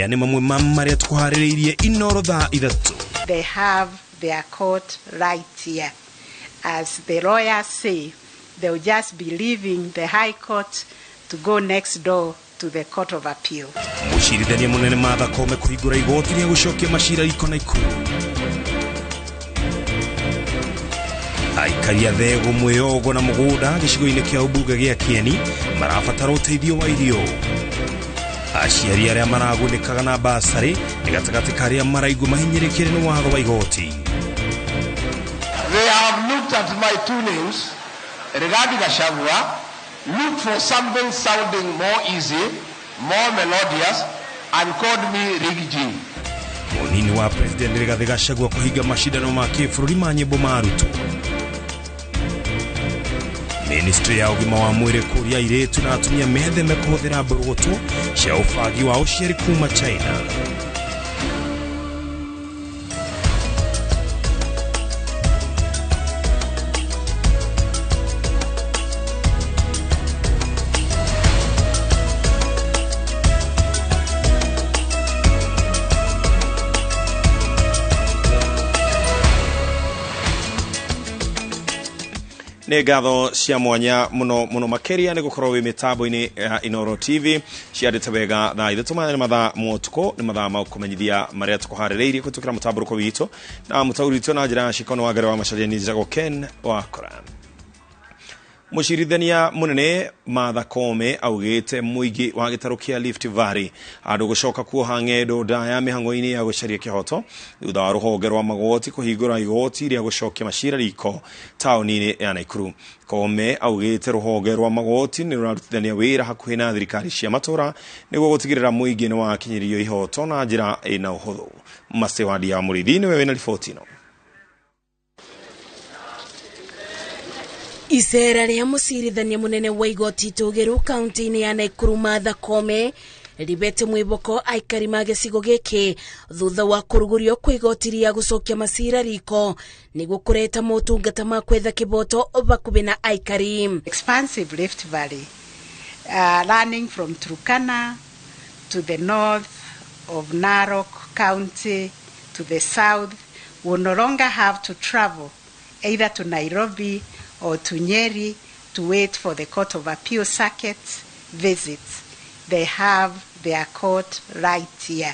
Maya nĩ mamwe ma marĩa tũkũharĩrĩirie Inoro thaa 3. They have their court right here. As the lawyers say, they'll just be leaving the High Court to go next door to the Court of Appeal. Mũcirithania mũnene Martha Koome kũhingũra igoti rĩa gũcokia macira riko Naikuru. Aikari a Thegũ, Mwĩogo na mũgũnda gĩcigo-inĩ kĩa ũmbunge gĩa Kĩeni marabatara ũteithio wa irio. Aciari arĩa maragunĩkaga na basarĩ nĩ gatagatĩ ka arĩa maraigua mahinyĩrĩkĩre nĩ watho wa igoti. They have looked at my two names, Rigathi Gachagua, looked for something sounding more easy, more melodious, and called me Riggy. Mũnini wa President Rigathi Gachagua kũhinga macindano ma kĩbũrũri ma nyĩmbo ma arutwo. Ministry ya ũgima wa mwĩrĩ kũria airĩtu na atumia metheme kũhũthĩra mbũrũgũtũ cia ũbangi wa ũciari kuma China. Nĩ ngatho cia mwanya mũno mũno makĩria nĩ gũkorwo wĩ mĩtambo-inĩ ya Inoro TV ciandĩte wega thaa 3 maya nĩ mathaa ma ũtukũ, nĩ mathaa ma kũmenyithia marĩa tũkũharĩrĩirie kũhĩtũkĩra mũtambũrũko witũ na mũtaũri witũ na njĩra ya Cikono wa Ngere wa Macharia nĩ njĩtagwo Ken Wakora. Mũcirithania mũnene Martha Koome augĩte mũingĩ wa gĩtarũ kĩa Rift Valley andũ gũcoka kuoha ng'endo ndaya mĩhang'o-inĩ ya gũcaria kĩhoto thutha wa rũhonge rwa magoti kũhingũra igoti rĩa gũcokia macira riko taũni-inĩ ya Naikuru. Koome augĩte rũhonge rwa magoti nĩ rũrarutithania wĩra hakuhĩ na thirikari cia matũra nĩguo gũtigĩrĩra mũingĩ nĩ wakinyĩrio ihoto na njĩra ĩna ũhũthũ. Masewadi ya Mũrĩithi nĩwe wĩna riboti ĩno. Icera rĩa mũcirithania mũnene wa igoti itũgĩru kaunti-inĩ ya Naikuru Martha Koome ribete mwĩboko aikari ma gĩcigo gĩkĩ thutha wa kũrugũrio kwa igoti rĩa gũcokia macira riko nĩguo kũreta motungata ma kwetha kĩboto bakuhĩ na aikari. Expansive Rift Valley, running from Turkana to the north of Narok County to the south, will no longer have to travel either to Nairobi or to Nyeri to wait for the Court of Appeal circuit visits. They have their court right here.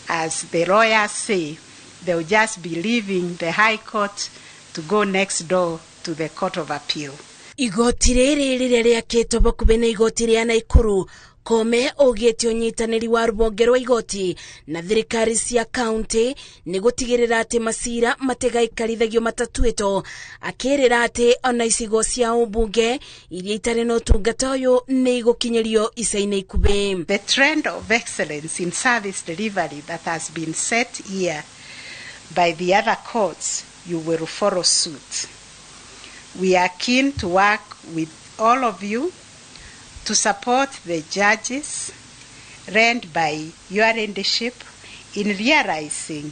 As the lawyers say, they'll just be leaving the High Court to go next door to the Court of Appeal. Igoti rĩrĩ rĩrĩa rĩakĩtwo bakuhĩ na igoti rĩa Naikuru, Koome augĩte ũnyitanĩri wa rũhonge rwa igoti na thirikari cia kaunti nĩ gũtigĩrĩra atĩ macira matigaikarithagio matatuĩtwo, akĩrĩra atĩ ona icigo cia ũmbunge iria itarĩ na ũtungata ũyũ nĩ igũkinyĩrio ica-inĩ ikuhĩ. The trend of excellence in service delivery that has been set here by the other courts, you will follow suit. We are keen to work with all of you to support the judges led by your leadership in realizing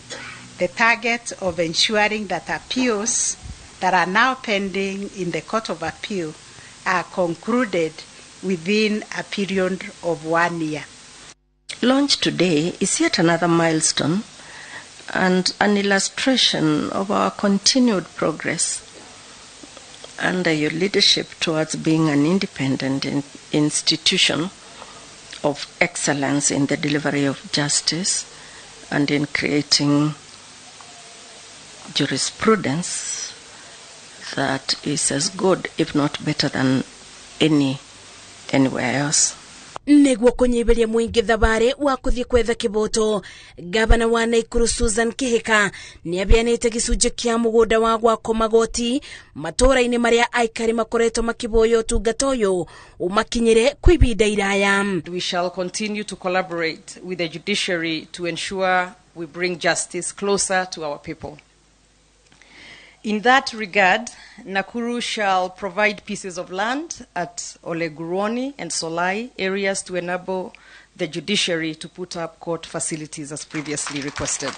the target of ensuring that appeals that are now pending in the Court of Appeal are concluded within a period of 1 year. Launch today is yet another milestone and an illustration of our continued progress under your leadership towards being an independent institution of excellence in the delivery of justice and in creating jurisprudence that is as good, if not better, than anywhere else. Nĩguo kũnyihĩria mũingĩ thabarĩ wa kũthiĩ kwetha kĩboto, gavana wa Naikuru Susan Kihika nĩabeanĩte gĩcunjĩ kĩa mũgũnda wa gwakwo magoti matũũra-inĩ marĩa aikari makoretwo makĩboya ũtungata ũyũ ũmakinyĩre kwa ihinda iraya. We shall continue to collaborate with the judiciary to ensure we bring justice closer to our people. In that regard, Nakuru shall provide pieces of land at Oleguruoni and Solai areas to enable the judiciary to put up court facilities as previously requested.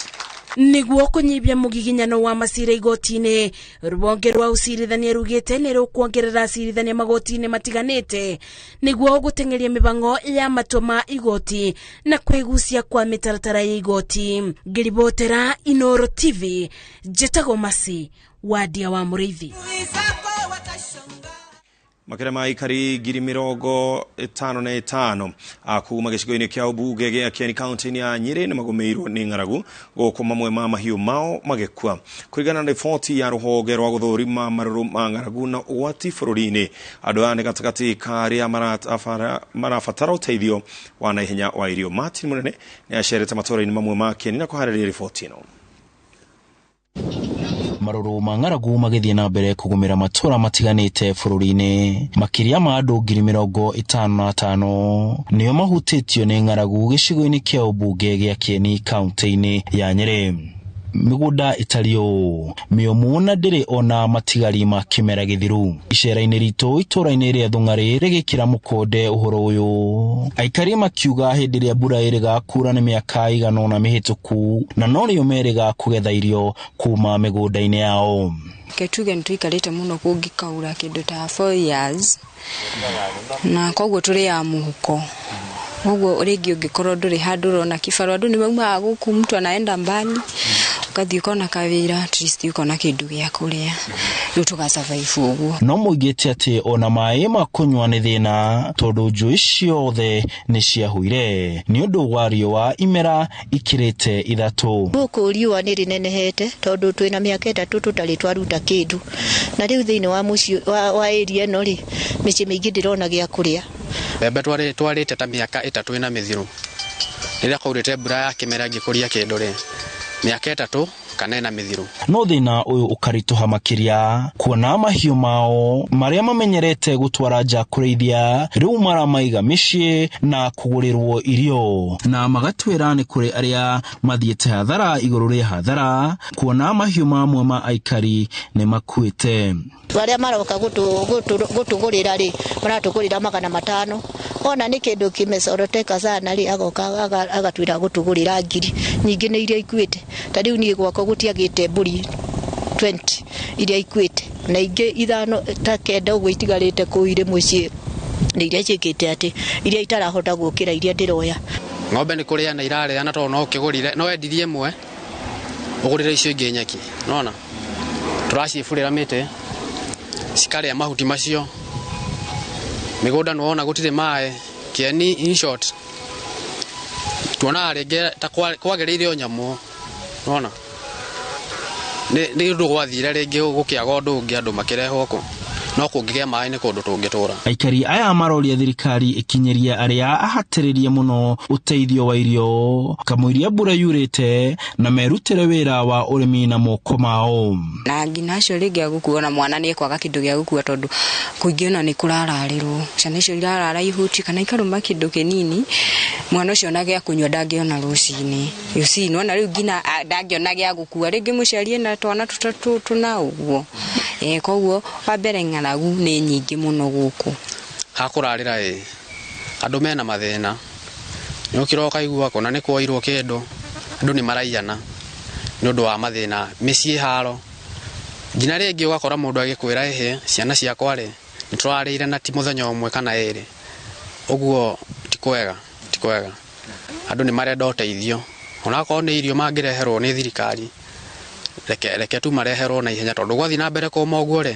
Niguo kunyibia mugiginyano wa macira igoti-ini, rubonge rwa ucirithania rugite ni rukuongerera acirithania magoti-ini matiganite niguo gutengeria mibango ya matua ma igoti na kwigucia kwa mitaratara ya igoti. Ngiribotera Inoro TV, njitagwo Masi Wadia wa Muriithi. Makĩria ma aikari 55,000 kuma gĩcigo-inĩ kĩa ũmbunge gĩa Kieni kaunti-inĩ ya Nyĩrĩ nĩmagũmĩirwo nĩ ng'aragu gũkũ mamwe ma mahiũ mao magĩkua. Kũringana na riboti ya rũhonge rwa gũthũrima marũrũ ma ng'aragu na ũgwati bũrũri-inĩ, andũ aya nĩ gatagatĩ ka arĩa marabatara ũteithio wa naihenya wa irio. Martin Mũnene nĩacerete matũũra-inĩ mamwe ma Kieni na kũharĩria riboti ĩno. Marũrũ ma ng'aragu magĩthiĩ na mbere kũgũmĩra matũũra matiganĩte bũrũri-inĩ. Makĩria ma andũ 55,000 nĩo mahutĩtio nĩ ng'aragu gĩcigo-inĩ kĩa ũmbunge gĩa Kieni kaunti-inĩ ya Nyĩrĩ. Mĩgũnda ĩtariĩ ũũ mĩũmũ na ndĩrĩ ona matigari ma kĩmera gĩthiru. Icera-inĩ ritũ itũũra-inĩ rĩa Thũng'arĩ rĩgĩkĩra mũkonde ũhoro ũyũ, aikari makiuga hĩndĩ ĩrĩa mbura ĩrĩga kura nĩ mĩaka ĩigana ũna mĩhĩtũku na norĩo merĩga kũgetha irio kuma mĩgũnda-inĩ yao. Tuge nĩ tũikarĩte mũno kũngĩkaura kĩndũ ta 4 years na koguo tũrĩaga mũhuko. Koguo rĩngĩ ũngĩkorwo ndũrĩ handũ ũrona kĩbarũa, andũ nĩ maumaga gũkũ, mtu anaenda mbali, ũgathiĩ ũkona kawĩra, at least ũkona kĩndũ gĩa kũrĩa, rĩu tũga survive ũguo. No moigĩte atĩ ona maĩ ma kũnyua nĩ thĩna tondũ njũĩ ciothe nĩ ciahũire nĩ ũndũ wa riũa imera ikĩrĩte 3. Gũkũ riũa nĩ rĩnenehete tondũ twĩna mĩaka 3 tũtarĩ twaruta kĩndũ, na rĩu thĩinĩ wa mũciĩ wa area ĩno rĩ, mĩciĩ mĩingĩ ndĩrona gĩa kũrĩa. Mbembe twarĩte ta mĩaka 3 ĩna mĩthiru. Rĩrĩa kwaurĩte mbura ya kĩmera ngĩkũria kĩndũ rĩ, mĩaka 3 kana ĩna mĩthiru. No thĩna ũyũ ũkaritũha makĩria kuona mahiũ mao marĩa mamenyerete gũtwara nja kũrĩithia rĩu maramaiga mĩciĩ na kũgũrĩrwo irio, na magatwĩra nĩ kũrĩ arĩa mathiĩte hathara igũrũ rĩa hathara kuona mahiũ mamwe ma aikari nĩ makuĩte. Arĩa maroka gũtũgũrĩra rĩ, maratũgũrĩra 500, ona nĩ kĩndũ kĩmecoroteka sana rĩ, agoka agatwĩra gũtũgũrĩra 1,000 nyingĩ nĩ iria ikuĩte. Ta rĩu niĩ gwakwa gũtiagĩte mbũri 20 iria ikuĩte na ingĩ 5 ta 9 ũguo itigarĩte kũu irĩ mũciĩ, nĩ iria ciĩkĩte atĩ iria itarahota gũkĩra iria ndĩroya. Ng'ombe nĩ kũrĩa na irarĩa, na tondũ no ũkĩgũrire, no wendirie ĩmwe ũgũrĩre icio ingĩ nyeki, nona tũraciburĩra mĩtĩ cikarĩa mahuti macio. Mĩgũnda nĩwona gũtirĩ maĩ. Kieni in short tuonaga rĩngĩ ta kwagĩrĩire o nyamũ, nona nĩ ũndũ gwathire rĩngĩ gũkĩaga ũndũ ũngĩ andũ makĩrehwo kũ, no kũngĩgĩa maĩ nĩ kũndũ tũngĩtũra. Aikari aya maroria thirikari ĩkinyĩrie arĩa ahatĩrĩrie mũno ũteithio wa irio kamũiria mbura yurĩte na merutĩre wĩra wa ũrĩmi na moko mao. Na nginya acio rĩngĩ agũkuona mwana nĩ ekwaga kĩndũ gĩa gũkua tondũ kũingĩ ona nĩ kũrararĩrwo, ciana icio irarara ihuti kana ikarũma kĩndũ kĩnini, mwana ũcio ona gĩa kũnyua ndangĩona rũcinĩ. You see, nĩwona rĩu nginya ndangĩona gĩa gũkua, rĩngĩ mũciari ena twana tũtatũ tũna ũguo. Koguo wa mbere ng'aragu nĩ nyingĩ mũno gũkũ. Hakũrarĩra ĩ, andũ mena mathĩna, nĩ ũkĩra ũkaigua kũna nĩ kwoirwo kĩndũ, andũ nĩ maraiyana nĩ ũndũ wa mathĩna, mĩciĩ haro, nginya rĩngĩ ũgakora mũndũ agĩkwĩra ĩhĩ, ciana ciakwa rĩ, nĩ tũrarĩire na ti mũthenya ũmwe kana ĩrĩ, ũguo ti kwega, ti kwega. Andũ nĩ marenda ũteithio, onakorwo nĩ irio mangĩreherwo nĩ thirikari, reke tu mareherwo na ihenya tondũ gwathiĩ na mbere kũma ũguo rĩ,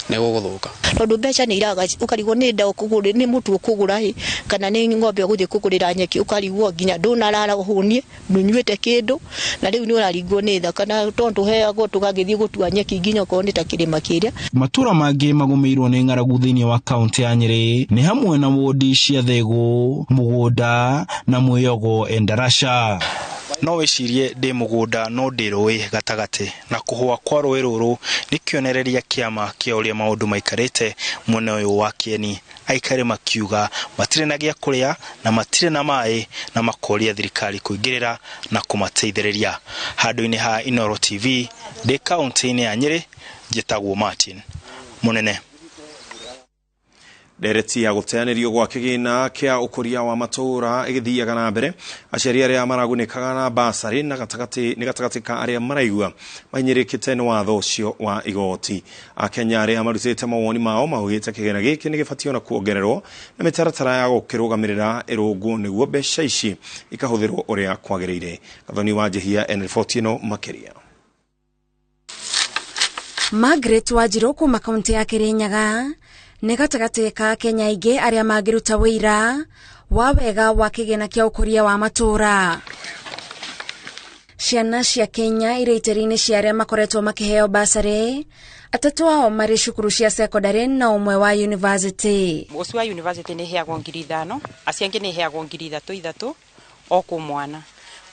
nĩ gũgũthũka. Tondũ mbeca nĩ iraga, ũkarigwo nĩ nda ũkũgũrĩ, nĩ mũtu ũkũgũra ĩ, kana nĩ ng'ombe ũgũthiĩ kũgũrĩra nyeki, ũkarigwo nginya ndũnarara ũhũnie, ndũnyuĩte kĩndũ, na rĩu nĩ ũraringwo nĩ tha, kana tondũ tũheagwo tũgagĩthiĩ gũtua nyeki nginya okorwo nĩ ta kĩrĩma kĩrĩa. Matũũra mangĩ magũmĩirwo nĩ ng'aragu thĩinĩ wa kaunti ya Nyĩrĩ nĩ hamwe na wodi cia Thegũ, Mũgũnda na Mwĩyogo Endarasha. No wĩcirie ndĩ mũgũnda no ndĩ rũĩ gatagatĩ, na kũhũa kwa rũĩ rũrũ nĩ kĩonereria kĩama kĩa ũrĩa maũndũ maikarĩte mwena ũyũ wa Kieni. Aikari makiuga matirĩ na gĩa kũrĩa na matirĩ na maĩ, na makoria thirikari kũingĩrĩra na kũmateithĩrĩria. Handũ-inĩ ha Inoro TV ndĩ kaunti-inĩ ya Nyĩrĩ, njĩtagwo Martin Mũnene. Ndereti ya gũteanĩrio gwa kĩgĩna kĩa ũkũria wa matũũra ĩgĩthiaga na mbere, aciari arĩa maragunĩkaga na basarĩ na gatagatĩ nĩ gatagatĩ ka arĩa maraigua mahinyĩrĩkĩte nĩ watho ũcio wa igoti. Akenya arĩa marutĩte mawoni mao maugĩte kĩgĩna gĩkĩ nĩ gĩbatiĩ ona kuongererwo na mĩtaratara ya gũkĩrũgamĩrĩra ĩrũngwo nĩguo mbeca ici ikahũthĩrwo ũrĩa kwagĩrĩire. Gathoni wa Njihia ena riboti ĩno makĩria. Margaret Wanjiru kuma kaunti ya Kirinyaga nĩ gatagatĩ ka Kenya aingĩ arĩa mangĩruta wĩira wa wega wa kĩgĩna kĩa ũkũria wa matũũra. Ciana cia Kenya irĩ iteri-inĩ cia arĩa makoretwo makĩheo basarĩ, atatũ ao marĩ cukuru cia sekondarĩ na ũmwe wa yunivasĩtĩ. Ũcio wa yunivasĩtĩ nĩ ĩheagwo 5,000, acio angĩ nĩ ĩheagwo 3,000 o kũ mwana.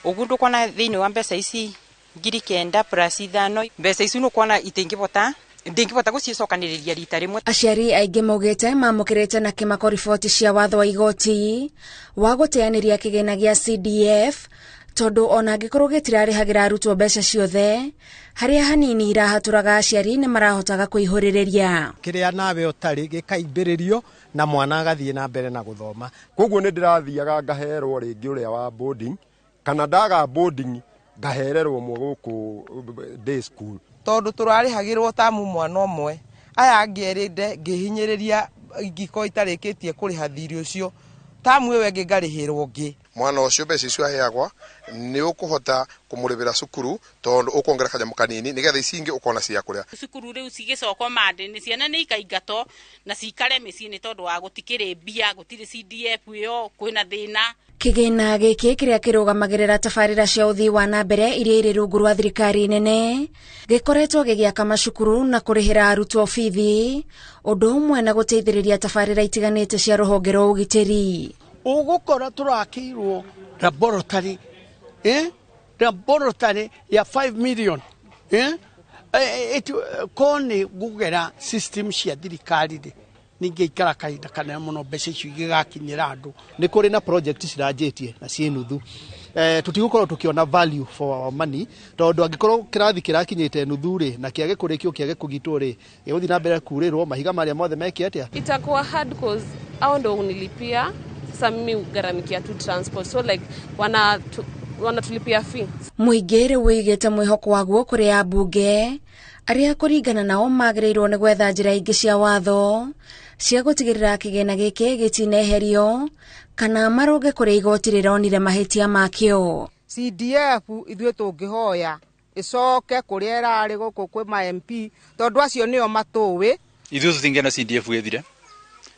Ũguo ndũkuona thĩinĩ wa mbeca ici 9,000 plus 5, mbeca ici nĩũkuona itingĩbota ndingĩbota gũcicokanĩrĩria rita rĩmwe. Aciari aingĩ maugĩte mamũkĩrĩte na kĩmako riboti cia watho wa igoti wa gũteanĩria kĩgĩna gĩa CDF tondũ ona angĩkorwo gĩtirarĩhagĩra arutwo mbeca ciothe, harĩa hanini irahatũraga aciari nĩ marahotaga kũihũrĩrĩria. Kĩrĩa nawe ũtarĩ gĩkaimbĩrĩrio na mwana agathiĩ na mbere na gũthoma. Koguo nĩ ndĩrathiaga ngaherwo rĩngĩ ũrĩa wa boarding, kana ndaga boarding ngahererwo ũmwe gũkũ day school. Tondũ tũrarĩhagĩrwo tamu mwana ũmwe, aya angĩ erĩ ngĩhinyĩrĩria ingĩkorwo itarĩkĩtie kũrĩha thirĩ ũcio, tamu ĩyo ĩngĩ ngarĩhĩrwo ũngĩ. Mwana ũcio mbeca icio aheagwa nĩ ũkũhota kũmũrĩhĩra cukuru tondũ ũkuongerera kanyamũ kanini nĩgetha ici ingĩ ũkona cia kũrĩa. Cukuru rĩu cigĩcokwo mandĩ nĩ ciana nĩ ikaingatwo na cikare mĩciĩ nĩ tondũ wa gũtikĩrĩ mbia, gũtirĩ CDF ĩyo, kwĩna thĩna. Kĩgĩna gĩkĩ kĩrĩa kĩrũgamagĩrĩra tabarĩra cia ũthii wa na mbere iria irĩ rungu rwa thirikari nene gĩkoretwo gĩgĩaka macukuru na kũrĩhĩra arutwo bithi, ũndũ ũmwe na gũteithĩrĩria tabarĩra itiganĩte cia rũhonge rwa ũgitĩri. Ũgũkora tũrakĩirwo laboratory, laboratory ya 5 million, ko nĩ ngũgera system cia thirikari rĩ, ningĩikara kahinda kanene mũno mbeca icio igĩgakinyĩra andũ. Nĩ kũrĩ na project ciranjĩtie na ciĩ nuthu, tũtigũkorwo tũkĩona value for our money tondũ angĩkorwo kĩrathi kĩrakinyĩte nuthu rĩ na kĩage kũrĩkio kĩage kũgitwo rĩ, gĩgũthiĩ na mbere kurĩrwo mahiga marĩa mothe meke atĩa. Itakuwa hard cause hao ndo unilipia, sasa mimi ugharamikia tu transport, so like wanatulipia fee. Mũingĩ rĩu ũigĩte mwĩhoko waguo kũrĩ ambunge arĩa kũringana nao magĩrĩirwo nĩ gwetha njĩra ingĩ cia watho cia gũtigĩrĩra kĩgĩna gĩkĩ gĩtineherio kana marũnge kũrĩa igoti rĩronire mahĩtia makĩo. CDF ithuĩ tũngĩhoya ĩcoke kũrĩa ĩrarĩ gũkũ kwĩ ma MP tondũ acio nĩo matũĩ. Ithuĩ tũtingĩenda CDF ĩthire.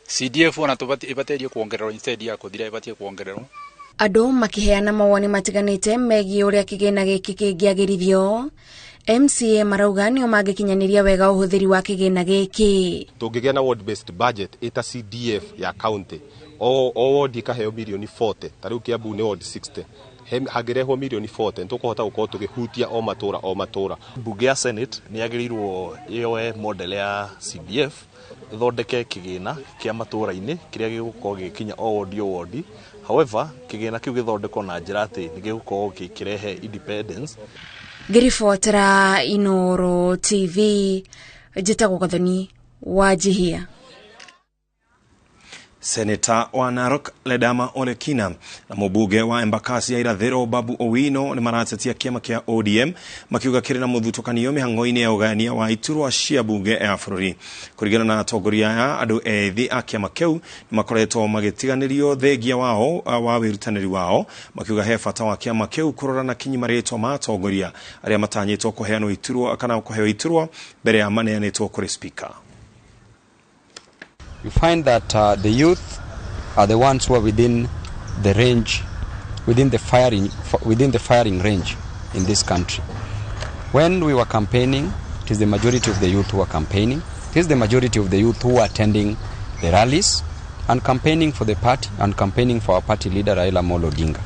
CDF ona ĩbataire kuongererwo instead ya kũthira, ĩbatiĩ kuongererwo. Andũ makĩheana mawoni matiganĩte megiĩ ũrĩa kĩgĩna gĩkĩ kĩngĩagĩrithio, MCA marauga nĩo mangĩkinyanĩria wega ũhũthĩri wa kĩgĩna gĩkĩ. Tũngĩgĩa na ward based budget ĩta CDF ya county, o ward ĩkaheo mirioni 40, ta rĩu Kiambu nĩ ward 60, hangĩrehwo mirioni 40 nĩtũkũhota gũkorwo tũkĩhutia o matũra o matũra. Mbunge ya Senate nĩ yagĩrĩirwo yoe model ya CDF ĩthondeke kĩgĩna kĩa matũra-inĩ kĩrĩa gĩgũkorwo gĩgĩkinya o ward o ward. However, kĩgĩna kĩu gĩthondekwo na njĩra atĩ nĩ gĩgũkorwo gĩkĩrehe independence. Ngĩribotera Inooro TV, njĩtagwo Gathoni wa Njihia. Seneta wa Narok Ledama Olekina na mũmbunge wa Embakasi ya Irathĩro Babu Owino nĩ maratetia kĩama kĩa ODM makiuga kĩrĩ na mũthutũkanio mĩhang'o-inĩ ya ũgayania wa iturwa cia bunge ya bũrũri. Kũringana na atongoria aya, andũ ethĩ a kĩama kĩu nĩ makoretwo magĩtiganĩrio thengia wao wa wĩrutanĩri wao, makiuga he bata wa kĩama kĩu kũrora na kinyi marĩtwa ma atongoria arĩa matanyĩtwo kũheanwo iturwa kana kũheo iturwa mbere ya maneanĩtwo kũrĩ speaker. You find that the youth are the ones who are within the range, within the firing range in this country. When we were campaigning, it is the majority of the youth who are campaigning. It is the majority of the youth who are attending the rallies and campaigning for the party and campaigning for our party leader Raila Amolo Odinga.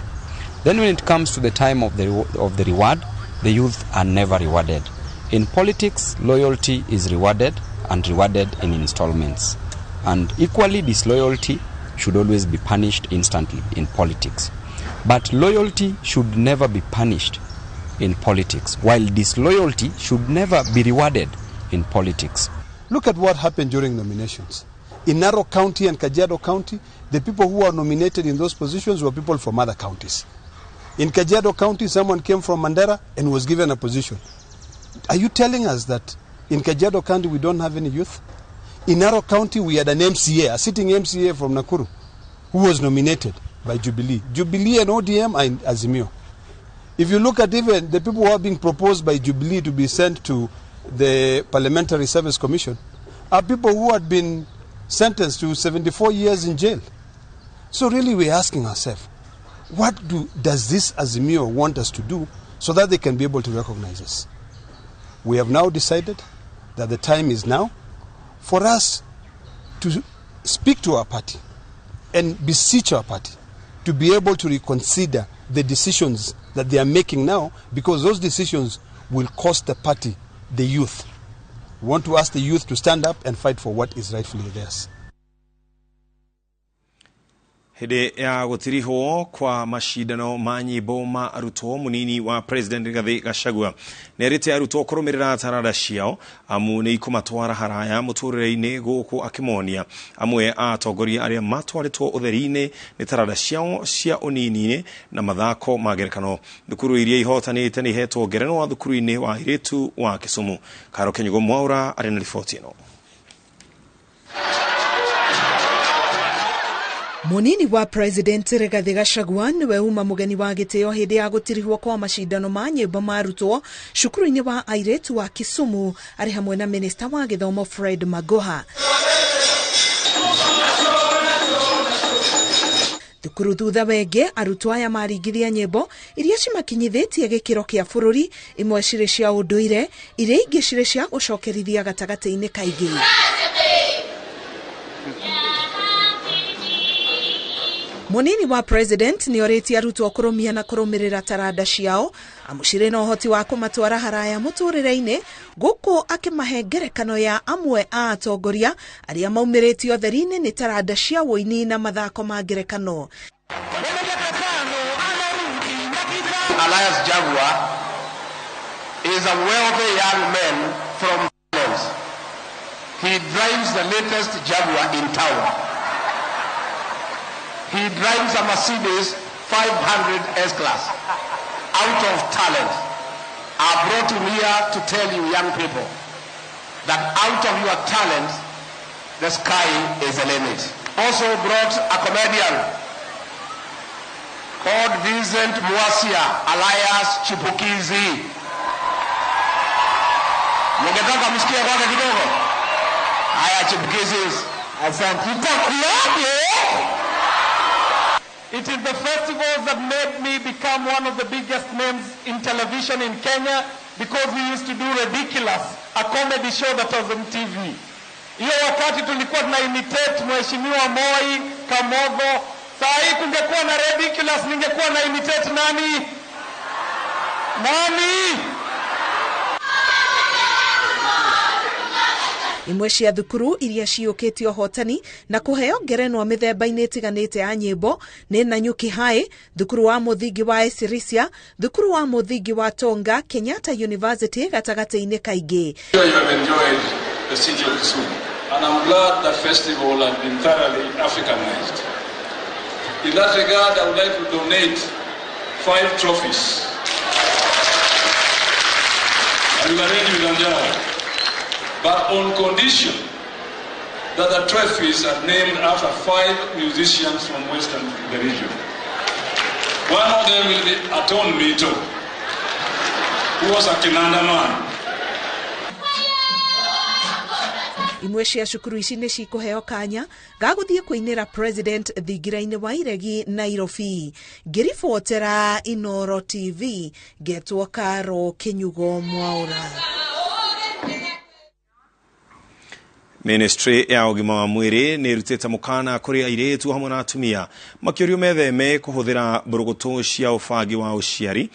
Then when it comes to the time of the reward, the youth are never rewarded. In politics, loyalty is rewarded and rewarded in installments. And equally, disloyalty should always be punished instantly in politics. But loyalty should never be punished in politics, while disloyalty should never be rewarded in politics. Look at what happened during nominations. In Narok County and Kajiado County, the people who are nominated in those positions were people from other counties. In Kajiado County, someone came from Mandera and was given a position. Are you telling us that in Kajiado County we don't have any youth? In Narok County, we had an MCA, a sitting MCA from Nakuru, who was nominated by Jubilee. Jubilee and ODM are in Azimio. If you look at even the people who are being proposed by Jubilee to be sent to the Parliamentary Service Commission, are people who had been sentenced to 74 years in jail. So really we're asking ourselves, what does this Azimio want us to do so that they can be able to recognize us? We have now decided that the time is now for us to speak to our party and beseech our party to be able to reconsider the decisions that they are making now, because those decisions will cost the party, the youth. We want to ask the youth to stand up and fight for what is rightfully theirs. Hĩndĩ ya gũtirihwo kwa macindano ma nyĩmbo ma arutwo, mũnini wa President Rigathi Gachagua nĩerĩte arutwo kũrũmĩrĩra taranda ciao amu nĩ ikũmatwara haraya mũtũrĩre-inĩ, gũkũ akĩmonia amwe a atongoria arĩa matwarĩtwo ũtheri-inĩ nĩ taranda ciao cia ũnini-inĩ na mathako ma ngerekano. Thukuru iria ihotanĩte nĩ ihetwo ngerenwa thukuru-inĩ wa airĩtu wa Kisumu. Karo Kenyugo Mwaura arĩ na riboti ĩno. Munini wa President Rigathi Gachagua niwe uma mugeni wa gitio hindi ya gutirihwo kwa macindano ma nyimbo ma arutwo cukuru-inĩ wa airĩtu wa Kisumu, arĩ hamwe na Minister wa gĩthomo Fred Magoha. Thukuru thutha wenge arutwo aya maringithia nyimbo iria cimakinyithĩtie gĩkĩro kĩa bũrũri, imwe cirĩ cia ũndũire, iria ingĩ cirĩ cia gũcokerithia gatagatĩ-inĩ kaingĩ. Munini wa President nĩ orĩtie arutwo kũrũmia na kũrũmĩrĩra taranda ciao amu cirĩ na ũhoti wa kũmatwara haraya mũtũrĩre-inĩ, gũkũ akĩmahe ngerekano ya amwe a atongoria arĩa maumĩrĩtio ũtheri-inĩ nĩ taranda cia ũini na mathako ma ngerekano. Elias Jaguar is a wealthy young man from Lagos. He drives the latest Jaguar in town. He drives a Mercedes 500 S-Class out of talent. I brought him here to tell you young people that out of your talent, the sky is the limit. Also brought a comedian called Vincent Muasia, alias Chipukizi. Mungetaka msikie kwake kidogo? Haya, Chipukizi. Asante. Itakuwaje? It is the festivals that made me become one of the biggest names in television in Kenya, because we used to do Ridiculous, a comedy show that was on TV. Hiyo wakati tulikuwa tuna imitate Mheshimiwa Moi, Kamotho. Saa hii kungekuwa na Ridiculous, ningekuwa na imitate nani? Nani? Imwe cia thukuru iria ciũkĩtie ũhotani na kũheo ngerenwa mĩthemba-inĩ ĩtiganĩte ya nyĩmbo nĩ Nanyuki High, thukuru wa mũthingi wa Esirisia, thukuru wa mũthingi wa Tonga, Kenyatta University gatagatĩ-inĩ kaingĩ. You have enjoyed the city of Kisumu, and I'm glad the festival has been thoroughly Africanized. In that regard, I would like to donate 5 trophies. I will arrange with Anjara, but on condition that the trophies are named after 5 musicians from Western the region. One of them will be Aton Mito, who was a Kinanda man. Imwe cia cukuru ici nĩ cikũheo kanya ga gũthiĩ kũinĩra President thingira-inĩ wa Iregi, Nairobi. Ngĩribotera Inoro TV, ngetwo Karo Kinyugo Mwaura. Ministry ya ũgima wa mwĩrĩ nĩ ĩrutĩte mũkana kũrĩ airĩtu hamwe na atumia makĩũrio metheme kũhũthĩra mbũrũgũtũ cia ũbangi wa ũciari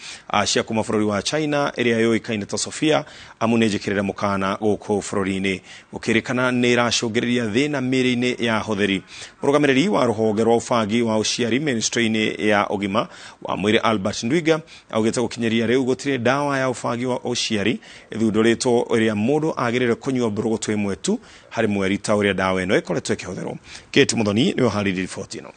cia kuma bũrũri wa China ĩrĩa yũĩkaine ta Sofia, amu nĩ njĩkĩrĩre mũkana gũkũ bũrũri-inĩ gũkĩrĩkana nĩ ĩracũngĩrĩria thĩna mĩĩrĩ-inĩ ya ahũthĩri. Mũrũgamĩrĩri wa rũhonge rwa ũbangi wa ũciari ministry-inĩ ya ũgima wa mwĩrĩ Albert Ndwiga augĩte gũkinyĩria rĩu gũtirĩ ndawa ya ũbangi wa ũciari ĩthundũrĩtwo ĩrĩa mũndũ agĩrĩire kũnyua mbũrũgũtũ ĩmwe tu Harĩ mweri ta ũrĩa ndawa ĩno ĩkoretwo ĩkĩhũthĩrwo. Kate Muthoni nĩwe ũharĩirie riboti ĩno.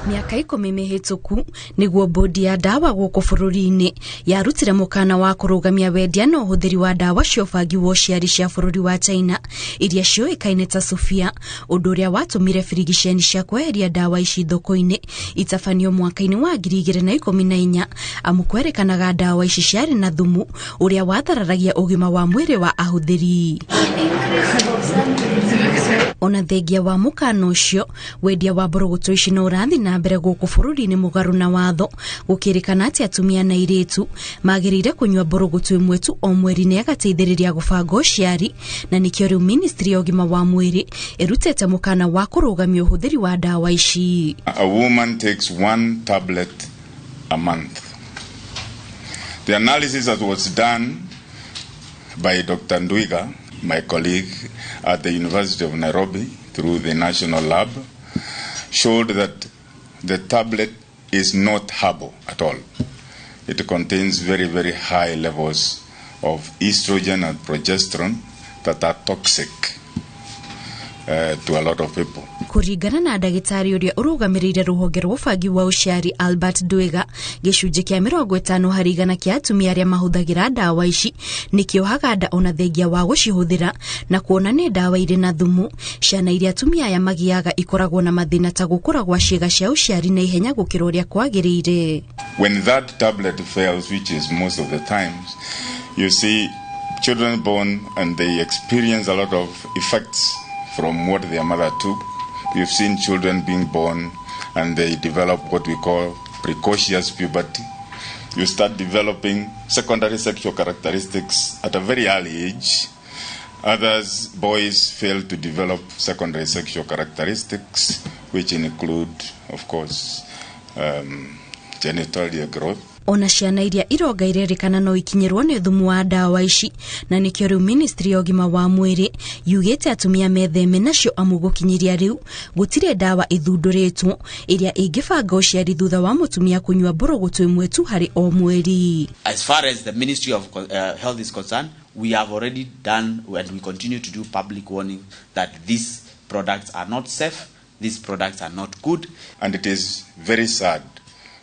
Mĩaka 10 mĩhĩtũku nĩguo bodi ya ndawa gũkũ bũrũri-inĩ yarutire mũkana wa kũrũgamia wendia na ũhũthĩri wa ndawa cia ũbangi wa ũciari cia bũrũri wa China iria ciũĩkaine ta Sofia, ũndũ ũrĩa watũmire birigiceni cia kweheria ndawa ici thoko-inĩ itabanio mwaka-inĩ wa 2014, amu kwerĩkanaga ndawa ici ciarĩ na thumu ũrĩa wathararagia ũgima wa mwĩrĩ wa ahũthĩri. Ona thengia wa mũkana ũcio, wendia wa mbũrũgũtũ ici no ũrathiĩ na mbere gũkũ bũrũri-inĩ mũgarũ na watho, gũkĩrĩkana atĩ atumia na airĩtu magĩrĩire kũnyua mbũrũgũtũ ĩmwe tu o mweri nĩ agateithĩrĩria gũbanga ũciari, na nĩkĩo rĩu ministry ya ũgima wa mwĩrĩ ĩrutĩte mũkana wa kũrũgamia ũhũthĩri wa ndawa ici. A woman takes one tablet a month. The analysis that was done by Dr. Ndwiga, my colleague at the University of Nairobi through the National Lab, showed that the tablet is not herbal at all. It contains very, very high levels of estrogen and progesterone that are toxic to a lot of people. Kũringana na ndagĩtarĩ ũrĩa ũrũgamĩrĩire rũhonge rwa ũbangi wa ũciari Albert Ndwiga, gĩcunjĩ kĩa 50% kĩa atumia arĩa mahũthagĩra ndawa ici nĩkĩohaga nda ona thengia wa gũcihũthĩra, na kuona nĩ ndawa irĩ na thumu, ciana iria atumia aya magĩaga ikoragwo na mathĩna ta gũkũra gwa ciĩga cia ũciari na ihenya gũkĩra ũrĩa kwagĩrĩire. When that tablet fails, which is most of the times, you see children born and they experience a lot of effects from what their mother took. We've seen children being born and they develop what we call precocious puberty. You start developing secondary sexual characteristics at a very early age. Others, boys, fail to develop secondary sexual characteristics, which include, of course, genitalia growth. Ona ciana iria ironga irerĩkana no ikinyĩrwo nĩ thumu wa ndawa ici, na nĩkĩo rĩu ministry ya ũgima wa mwĩrĩ yugĩte atumia metheme nacio, amu gũkinyĩria rĩu gũtirĩ ndawa ĩthundũrĩtwo ĩrĩa ĩngĩbanga ũciari thutha wa mũtumia kũnyua mbũrũgũtũ ĩmwe tu harĩ o mweri. As far as the Ministry of Health is concerned, we have already done and we continue to do public warning that these products are not safe, these products are not good. And it is very sad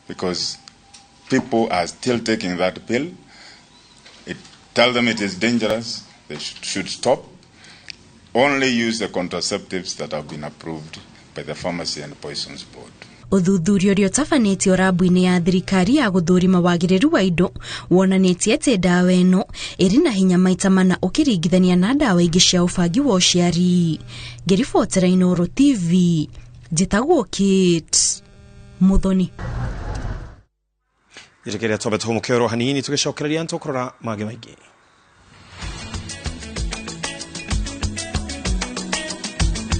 because people are still taking that pill. It tell them it is dangerous, they should stop. Only use the contraceptives that have been approved by the Pharmacy and Poisons Board. Ũthuthuria ũrĩa ũtabanĩtio rabu-inĩ ya thirikari ya gũthũrima wagĩrĩru wa indo wonanĩtie atĩ ndawa ĩno ĩrĩ na hinya maita mana ũkĩringithania na ndawa ingĩ cia ũbangi wa ũciari. Ngĩribotera Inooro TV, njĩtagwo Kate Muthoni. Njĩtĩkĩria twambe tũhũmũke oro hanini, tũgĩcokereria nĩtũkũrora mangĩ maingĩ.